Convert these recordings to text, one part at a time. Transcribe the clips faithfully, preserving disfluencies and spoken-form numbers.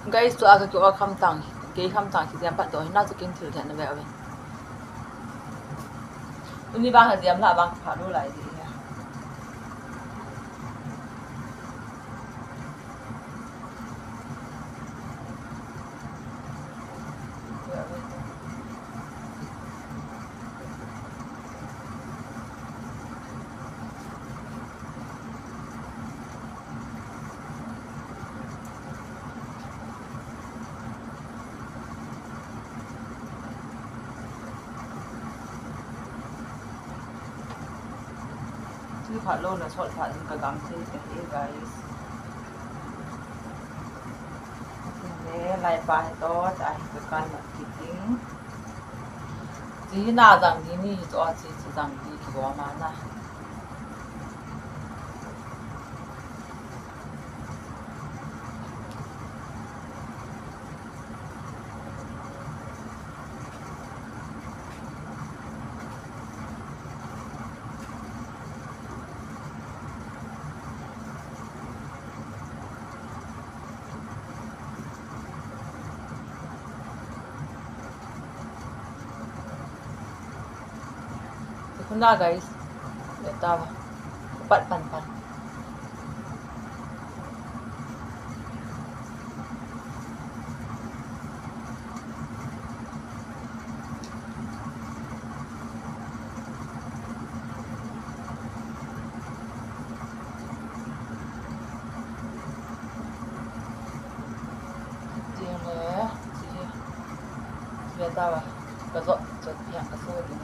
Guys, tua ka ki-off kham tang, kei kham tang kijam pat doh hina chu kin thil thei na ve uvin. Tuni vang a jam la vang pha lou lai di. Tui phat lou na sot phat in ka gam thei ka hi, guys. Le lai pa hi to, ta hi ka kan na kiting. Chi na jang ni ni to, chi, chi jang ni ki bo ma na. Kuna, guys. Beta ba. Pat pan pan. Ti le, ti. Beta ba. Ka jot, jot, piang ka so ni.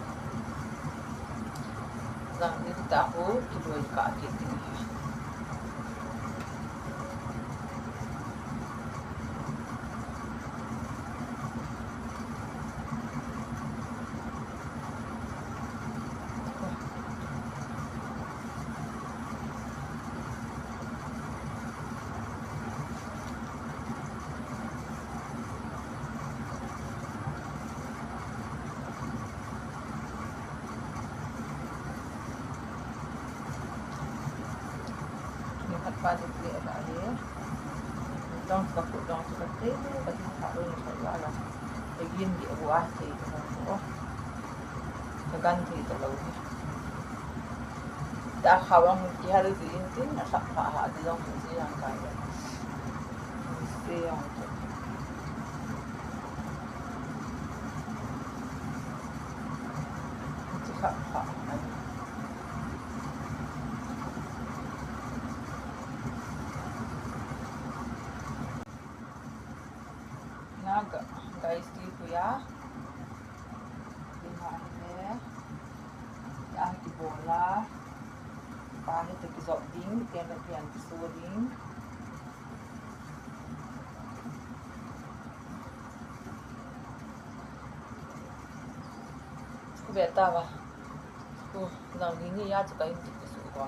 Jang ni ta ho, ki loi ka ki ti. Ni khat pa ni le la hi. Dong ka pu dong ka te ka ti ka ru ni ka la la. Te gin di wa te ka ko. Ka gan te ka lo. Ta kha wa mu ki ha lu di tin na sa kha ha di dong di yang ka ya. Di yang ka. Na ga-, guys, ti kuya. Ti ha ne. Ya ki bola. Pa ni te ki jop ding, te na pian ki so ding. Ku be ta ba. Ku nang ni ni ya chu ka in ti su ko.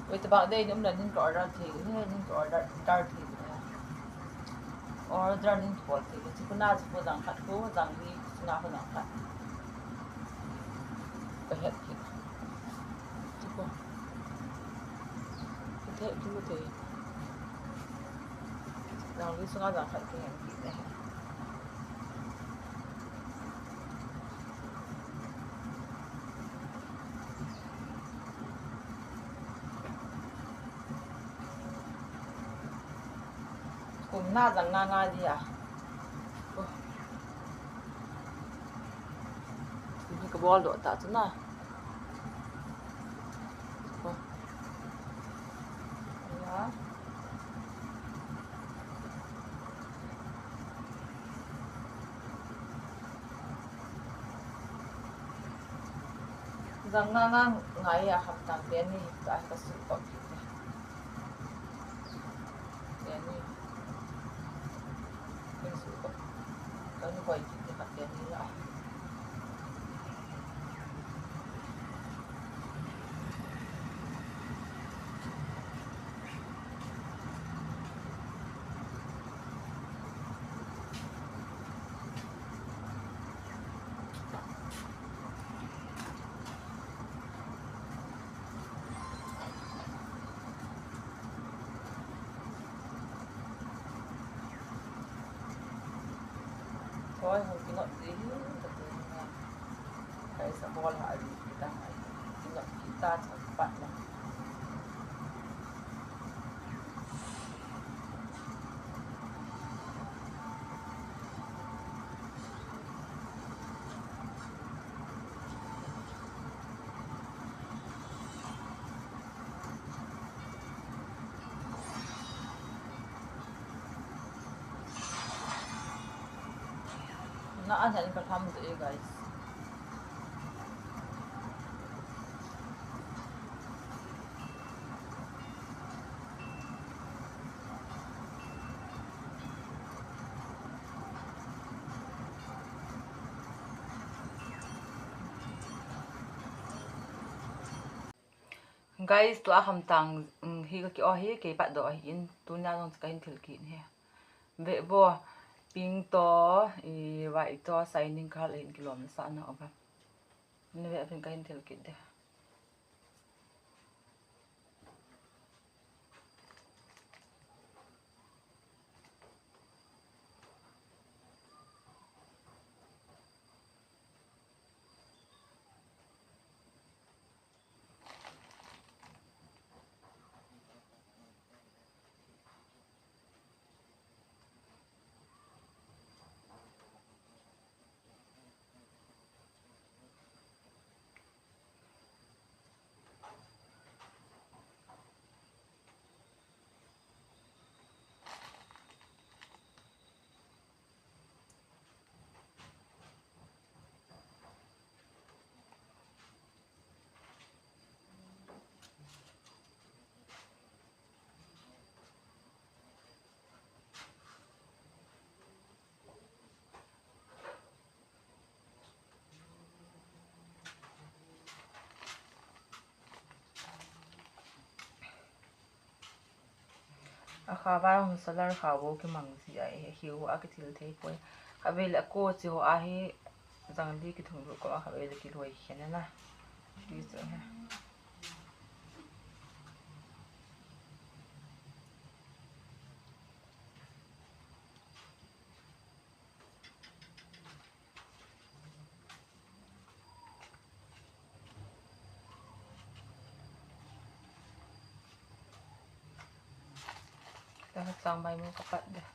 Wait, about day, num na nin ka order thei, nin ka order, order thei. Order nin ko thei. Chu ku na chu ko jang khat ko, jang ni, chu na ko jang khat. Ka het thei. Chu ko. Ka het thei, thei. Jang ni, chu na jang khat ka het thei. Kum na jang nga nga dia. Ni ka bol doh ta chu na. Ya. Jang nga nga ngai a ham tam te ni ta ka su ko ki te. Te ni. Ka su ko. Ka nu ko ki te ka te ni la. Oi, hung kinot ji hi, ka tu na. Kai sa bol ha ji kita hai. Kinot kita chang pat na. Na an hen ka tham de, guys. Guys, tua khamtang, um, hi ka ki-o hi, kei pat doh ahin, tunia jong chu ka hin thil kit hi. Ve vo, pink to, i, white to, shining color hin kilom nasah na uva. Ni ve pen ka hin thil kit de. A kha va hung solar kha vo kimang ji a, e, hiu a kithil thei poi. Kha ve le ko chi ho a hi jang li kithung ru ko a kha ve le kiloi khen na. Ti chu he. Dah sang mai mo kapat dah.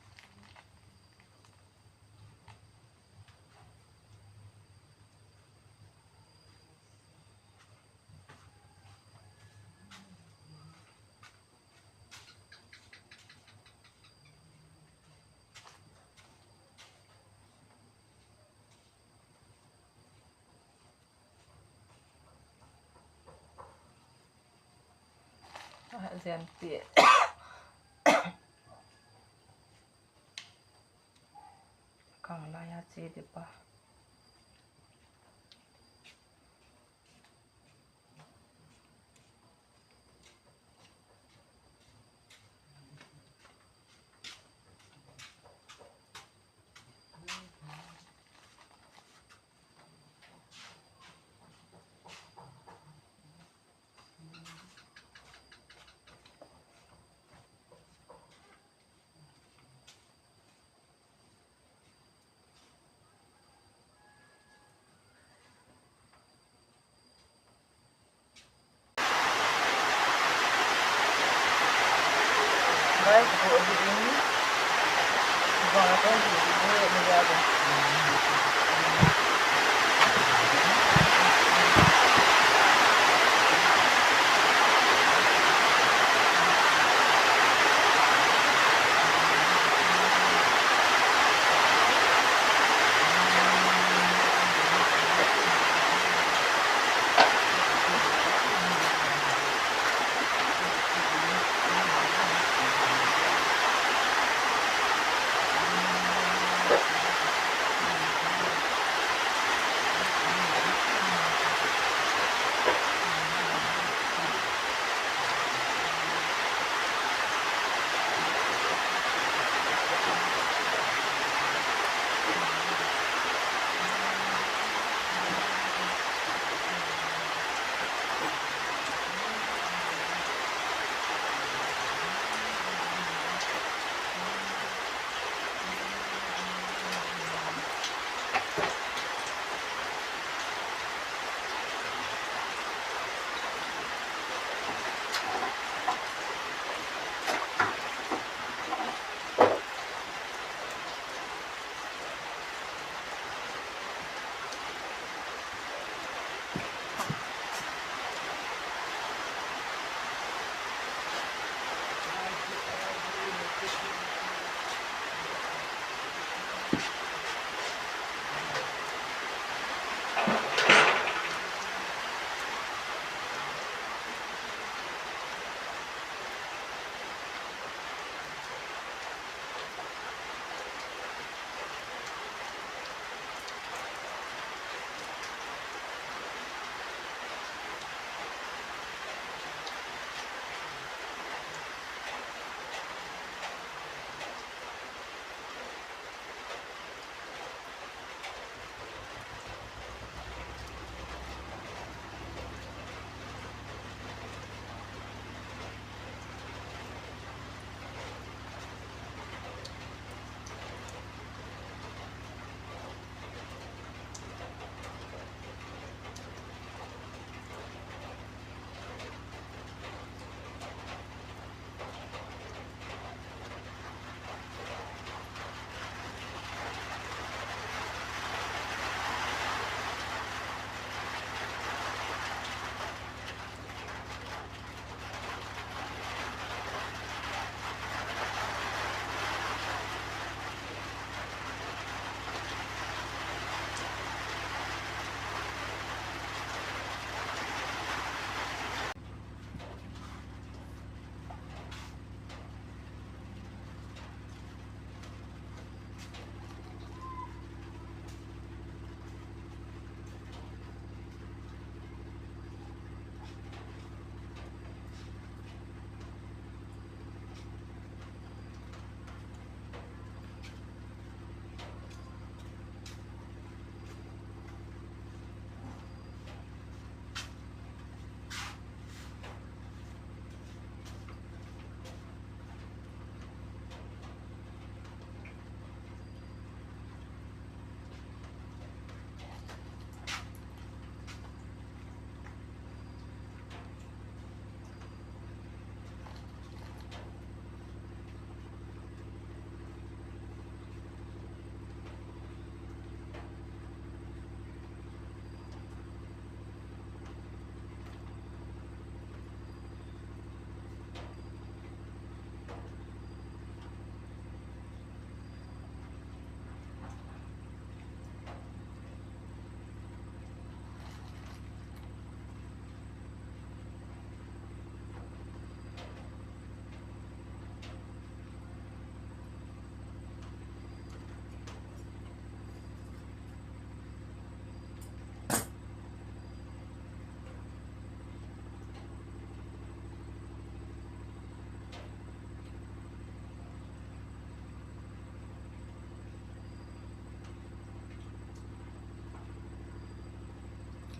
Jen pi. Kang la ya chi di pa.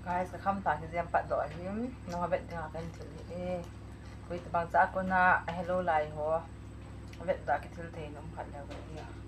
Guys, ka kham tha kijem pat doh ahin, nangho vet dinga kahin thil hi e. Koi tabang cha kona ahelou lai ho vet da kithil thei nom khat leu ka ti a.